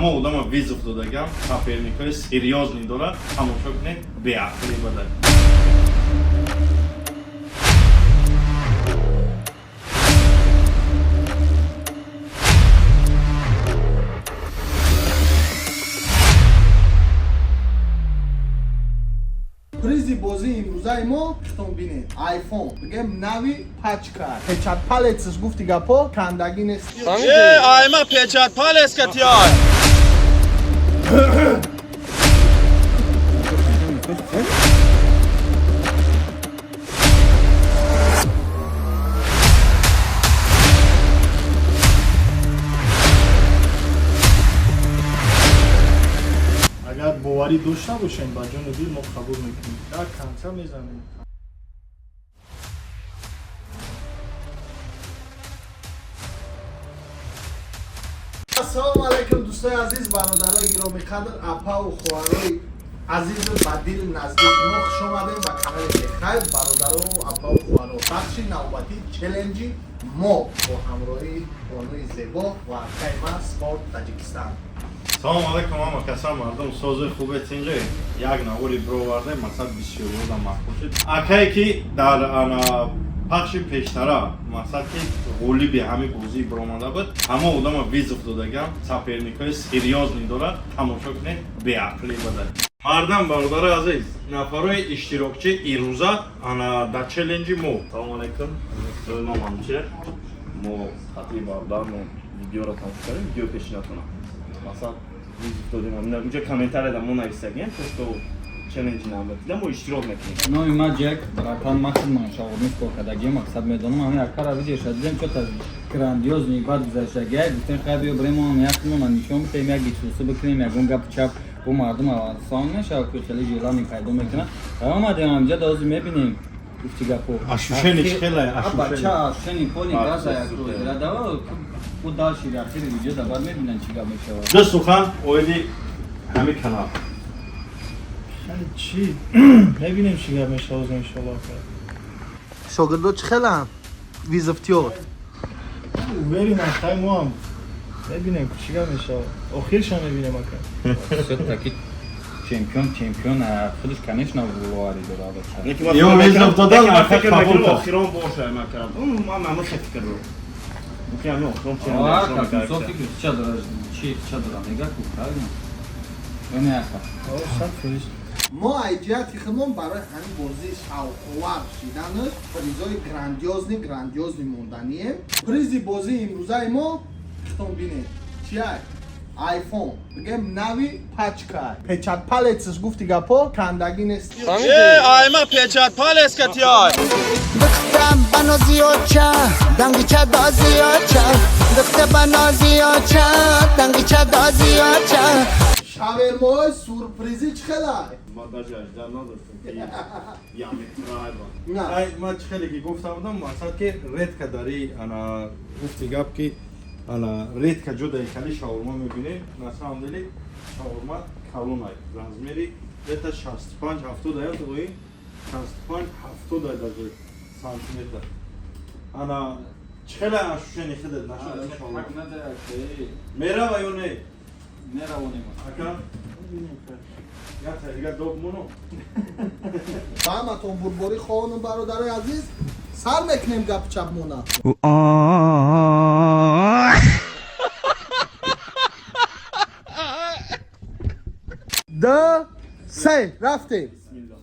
Ҳама одама вызов додагам, соперникҳои серьёзный дора, тамошо кунед, беақлӣ бада. Призи бозии имрӯзаи мо хитон бинед, айфон бигем, нави пачка, печать палец ш, гуфти гапо, кандагӣ нест. Айма печать палец катиай. Агар боварӣ дошта бошем, ба ҷону дил мо қабул мекунем, дар конца мезанем. Ассалому алайкум, дӯстои азиз, бародарои гиромиқадр, апаву хоҳарои азизу ба дил наздик мо. Хуш омадем ба канали Бехайр, бародарову апаву хоҳаро. Бахши навбатии челленҷи мо бо ҳамроҳии бонуи зебо ва акаи ман, Спорт Таҷикистан. Салом алайкум, ҳама каса, мардум сози хубе, тинҷе. Як навори бировардем, масалан, бисёродам маъқул шуд. Акае ки дар ана пахши пештара, мақсад ки ғолиби ҳами бозӣ биромада буд, ҳама одама вызов додагам, соперникҳои серьёзный дора, тамошо кунед, беақлӣ бада. Мардам, бародари азиз, нафарои иштирокчи ирӯза ана дар челленҷи мо. Салом алейкум. Номи ман Манучер. Мо хатри бародармо видеоро тамошо кардем, видео пешинатона. Масалан, вызов додем. Унҷа комментарияда мо нависагем, то что челленҷи навбатида мо иштирок мекунем. Номи ман Ҷек, братан, ман худман шаурми кор кардагием, мақсад медонам, ҳамин акара видеоша дидем, чо-то грандиозный бад гузаштагия, гуфтем, хай биё бирем, он як худмона нишон бидем, як гичусу бикунем, ягон гапи чап бо мардум сон мешавад, ки хеле желание пайдо мекунад. Ва омадем ҳамҷа, дози мебинем, гуфти гапо. Ощущение чӣ хеле? Бача, ощущение поли газа як рӯз. Дава бу дальше ахири видео да баъд мебинан чӣ гап мешавад. Ду сухан оиди ҳамин канал. Хеле чӣ мебинем, чӣ гап мешавад, иншоалло. Шогирдо чӣ хеланд, вызов тиёд? Уверен ам, хай моам мебинем, чӣ гап мешавад, охирша мебинем, ака. Всё-таки чемпион чемпион худаш, конечно, боварӣ дорад, бача. Лекин ман Ё фикр вызов мекунам- додан, лекин ман ака фикр қабул мекунам, кард. охирон боша, ман кардам. Ман ҳама фикр дорам. Мумкин ҳамин охирон А, челлендж как мекард. мисол фикр ча дорад, чи ча дорад, мега ку, правильно? Ё не, ака? 100%. Мо ай ҷиҳати худмон барои ҳамин бозии шавқовар шиданаш призои грандиозный, грандиозный монданием. Призи бозии имрӯзаи мо хитон бинед, чиай? Айфон бигем, нави пачка, печать палец ш, гуфти гапо, кандагӣ нест. Айма печать палец катиай. دختم بنازیاچه دنگیچه دازیاچه، دخت بنازیاچه دنگیچه دازیاچه. Шавермои сюрпризӣ чӣ хелай? Ман даже аждар надоштам ки я метрайба. На. Ай, ман чӣ хеле ки гуфта будам, мақсад ки редко дари ана гуфти гап ки ана редко ҷодаи хали шаурма мебинем. На самом деле шаурма калонай, размери где-то 65 70 ая, тои 65 70 ай даже сантиметр. Ана чӣ хеле ощущение худат нашуд шаурма? Мерава ё не? Меравонем. Ака, як та дига доб моно. Ба ҳаматон бурборӣ хоҳону бародарои азиз, сар мекунем гапи чапмона. Д се, рафтем. Бисмиллах.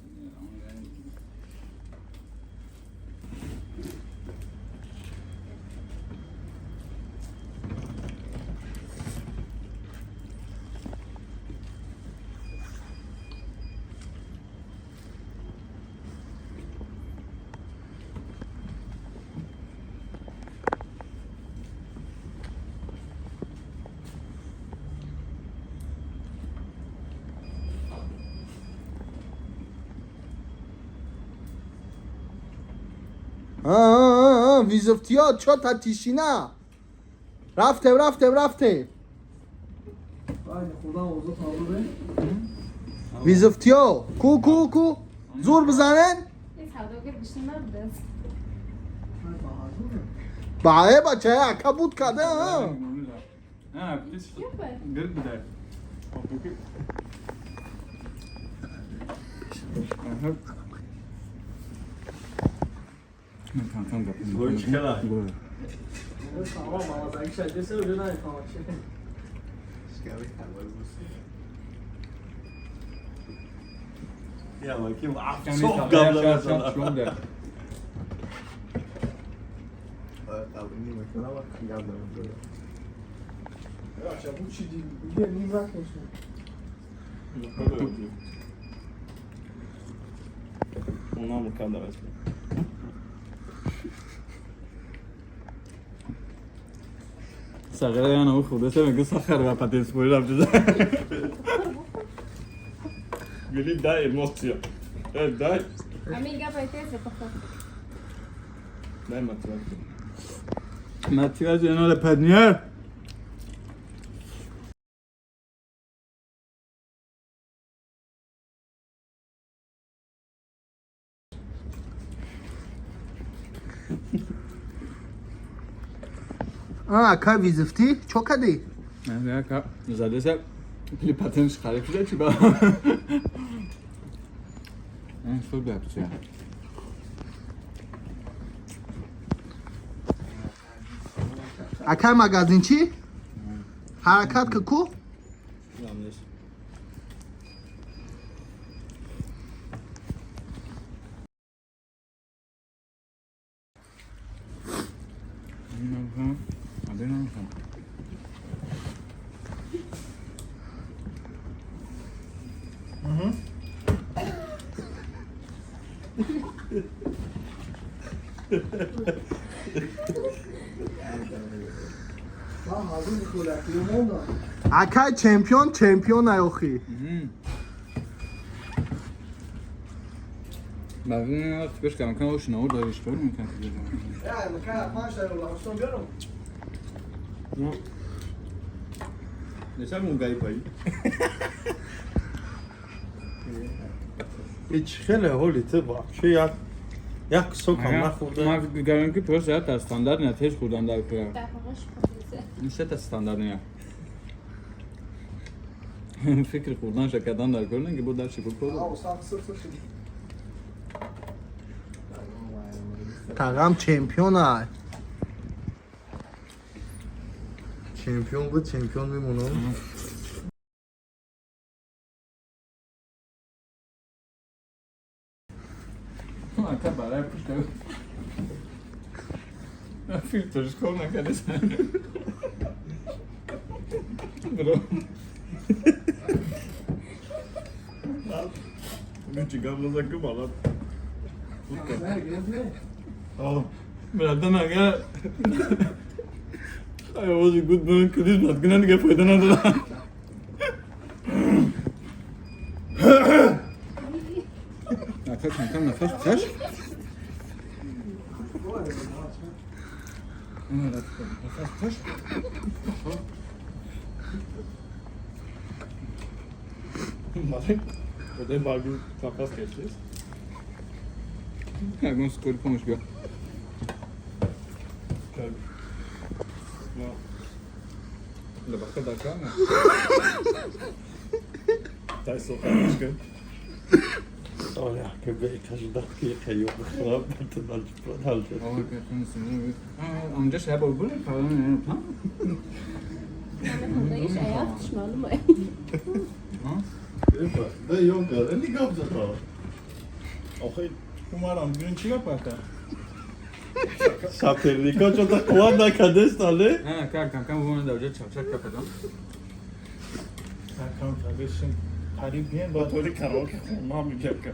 Вызов тиё, чё-то тишина. Рафтем, рафтем, рафтем. Вызов тиё, ку, ку, ку, зур бизанен. Савдогар бишин набудааст. Бае, бача, ака буд када. А, птиц гирд бидай. Сағира яна у хурда се мегӯ сахар ва патенспорӣ рафтида. Гули дай эмоция. Дай. Amiga, пайтеса, поход. Дай мотивация. Мотивация надо поднять. Ака визифтӣ чо кардӣ? Ака задеса пили патентш харид шуда чи ба? Шуд гапча. Акай магазинчӣ ҳаракат ки ку? Акай чемпион чемпион ай охи. Ҳеч хеле ҳоли ту вообще як як кусокам нахӯрда. Ман фикр кардам ки просто як стандарт не тез хӯрдан дар кӯя. Ин стандарт не. Фикри хӯрдан шакадан дар кӯр не ки бо дар чӣ кор. Тағам чемпион ай. Чемпион буд, чемпион мемонам. Ака барай пушта. Филтрш кор накардес. Бро. Братан, агар овози гуд бун кудис маткунан дига фоида надорад. Ака кам-кам нафас каш. Нафас каш. Ягон скорый помощь биё. Лабахта дар Онҷа шаба були Умарам, бирин чӣ гап ака? Соперника что-то қувват накардест, але? Кам-кам вон дар чапчак кападам. Кам кардесим. Қариб биен ба Тори караоке хонам мегапка.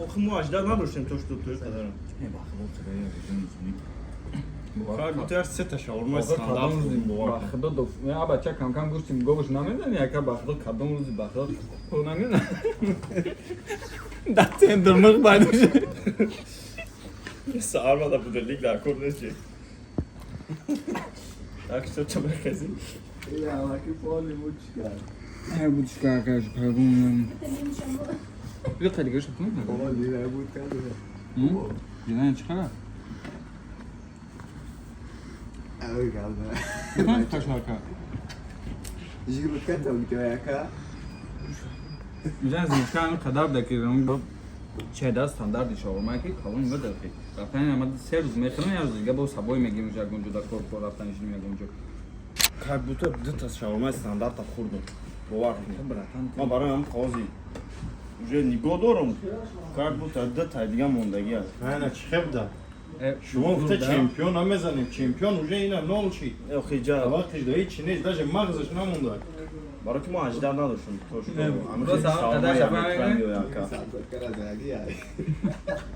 Охи мо ажда надоштем то что той қадарам. Фақат се та шаурма стандарт хӯрдем бовар. Ба худо док. Я бача кам-кам гӯштим говш намедани, ака ба худо кадом рӯзи ба худо хӯр намедани. Дар центр миқ пайдо шуд. Саҳар бада будерлик дар кор нест чи. Так что чо мехези? Будешь какая же прогулка. Бیا دیگه شو کنم. دیدن چه خبر؟ Кашнака. Жигрутка ака. Инҷа зинка ҳамин қадар буда, ки чеда стандарти шаурма, ки калон буда, ки рафтани ама 3 рӯз мехӯрам, як рӯз дига бо сабой мегирем, уже ягон ҷо дар кор кор рафтани шудем ягон ҷо. Как будто дута шаурмаи стандарта хӯрдум, бовар кунед. Братан. Ман барои ҳам қози уже нигоҳ дорум, как будто дута дига мондагӣ аст. Айна чӣ хеб да? Шумо гуфта, чемпион намезанем, чемпион уже ина нол шид. Охиҷа. Вақтиш да ҳеч нест, даже мағзаш намонда. Барои ки мо аждар надоштем, то Просто қадар шафа мегӯем?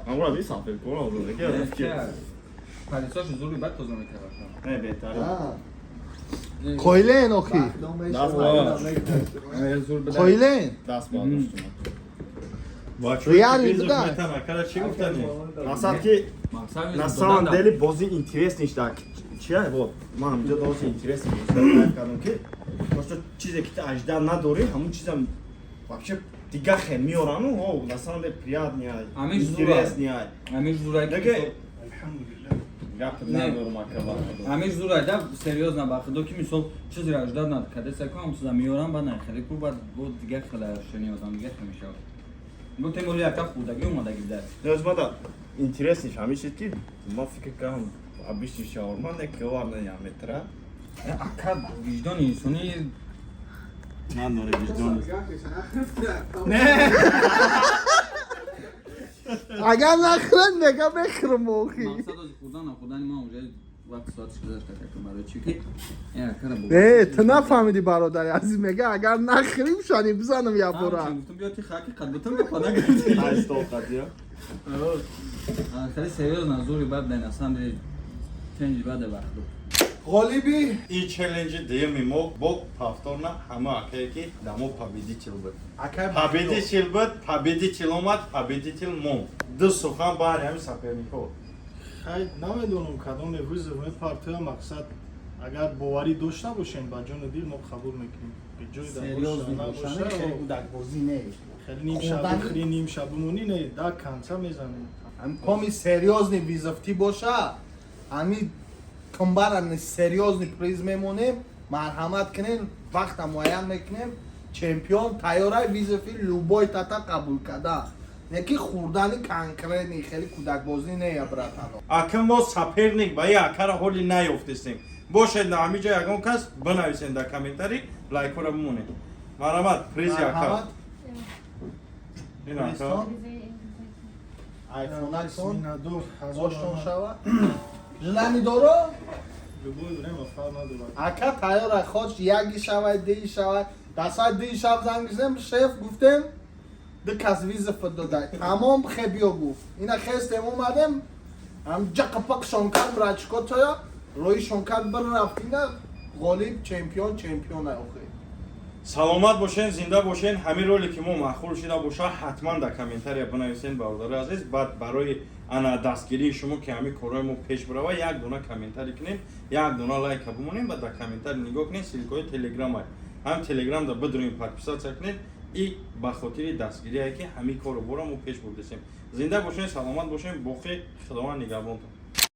Амра би сафед кора. Палисош зури бад тоза мекард. Не, беҳтар. Қоилен охи. Зур бада. Қоилен. Даст ба доштум. Реально буда. Акара чӣ гуфтани? Масалан ки на самом деле бози интересный шда. Чия, вот ман ҳамҷо дози интересный бози кардам, ки просто чизе ки ту аждар надорӣ, ҳамун чизам вообще дига хел меорану, о, на самом деле приятный ай. Ҳамиш зура. Интересный ай. Ҳамиш зура. Деге Алҳамдулиллах. Гап Не. надорум, ака, ба худо. Ҳамиш зура да, серьёзно, ба худо, ки мисол чизеро аждар накарда ку, ҳам чиза меорам, баъд нахеле ку, баъд бо дига хела шани одам дига хел мешавад. Гуфтем, оли яка хурдагӣ омадаги буда. Не, мада интересный ҳамиш ки ман фикр кардам, обычный шаурма не, ки оварда яметра. Ака, виҷдони инсонӣ. Надоре виҷдони. Не. Агар нахӯрад, мега мехӯрам охи. Мақсад ози хӯрдан нахӯрдани ман уже вақти соатиш гузашта, ака, барои чӣ ки акара. Не, ту нафаҳмидӣ, бародари азиз, мега агар нахӯрим, шани бизанам якбора. Гуфтам, биё, ти хаки қадбутам гапа нагирифтӣ. Айстол қадия. Хеле серьёзно, зури бад дай, на самом деле ченҷи баде вақту. Ғолиби Ин челленҷи дуюми мо бо повторно ҳама акае ки дамо победитель буд. Акай. Победитель буд, победитель омад, победитель монд. Ду сухан баҳри ҳамин соперникҳо. Хай, намедонам, кадоме вызов мепартоя. Мақсад, агар боварӣ дошта бошем, ба ҷону дил мо қабул мекунем. Беҷой да серьёзный боша, бошани, набоша, хеле кӯдакбозӣ не. Хеле ним шаб Хӯрдани- бихӯри, ним шаб бимонӣ, не, до конца мезанем. Ҳами коми серьёзный вызов ти боша, ҳами кумбара серьёзный приз мемонем. Марҳамат кунем, вақта муайян мекунем. Чемпион тайёрай вызов и любой тата қабул карда, не ки хӯрдани конкретный, хеле кӯдакбозӣ не, я братано. Ака, мо соперник ба и акара ҳоли наёфтестем. Бошед на ҳамин ҷо ягон кас, бинависен дар комментарий, лайкҳоро бимонед. Марҳамат, призи ака. Марҳамат. Ин ака. Призтон, айфонатон. Миннатдор, ҳазор боштон раҳмат. шава, желание доро. Любое время, фарқ надорад. Ака тайёра, хоч яги шавай, дии шавай, дар соати 2 шаб занг зидем, шеф, гуфтем, ду кас вызов додай, тамом, хе биё, гуфт. Ина хестем, омадем, ҳам ҷақапақшон кард, брачкотоя роишон кард, бір рафт. Ина ғолиб, чемпион, чемпион охи. Саломат бошен, зинда бошен. Ҳамин ролики мо маъқул шида боша, ҳатман дар комментария бинависен, бародари азиз. Баъд барои ана дастгирии шумо, ки ҳамин корҳои мо пеш бирава, як дона комментарий кунем, як дона лайка бимонем ва дар комментарий нигоҳ кунем, ссылкаҳои телеграма, ҳам телеграмда бидурем, подписаться кунед и ба хотири дастгирие, ки ҳамин корро бора мо пеш бурдесем. Зинда бошен, саломат бошен, боқӣ Худованд нигаҳбонтон.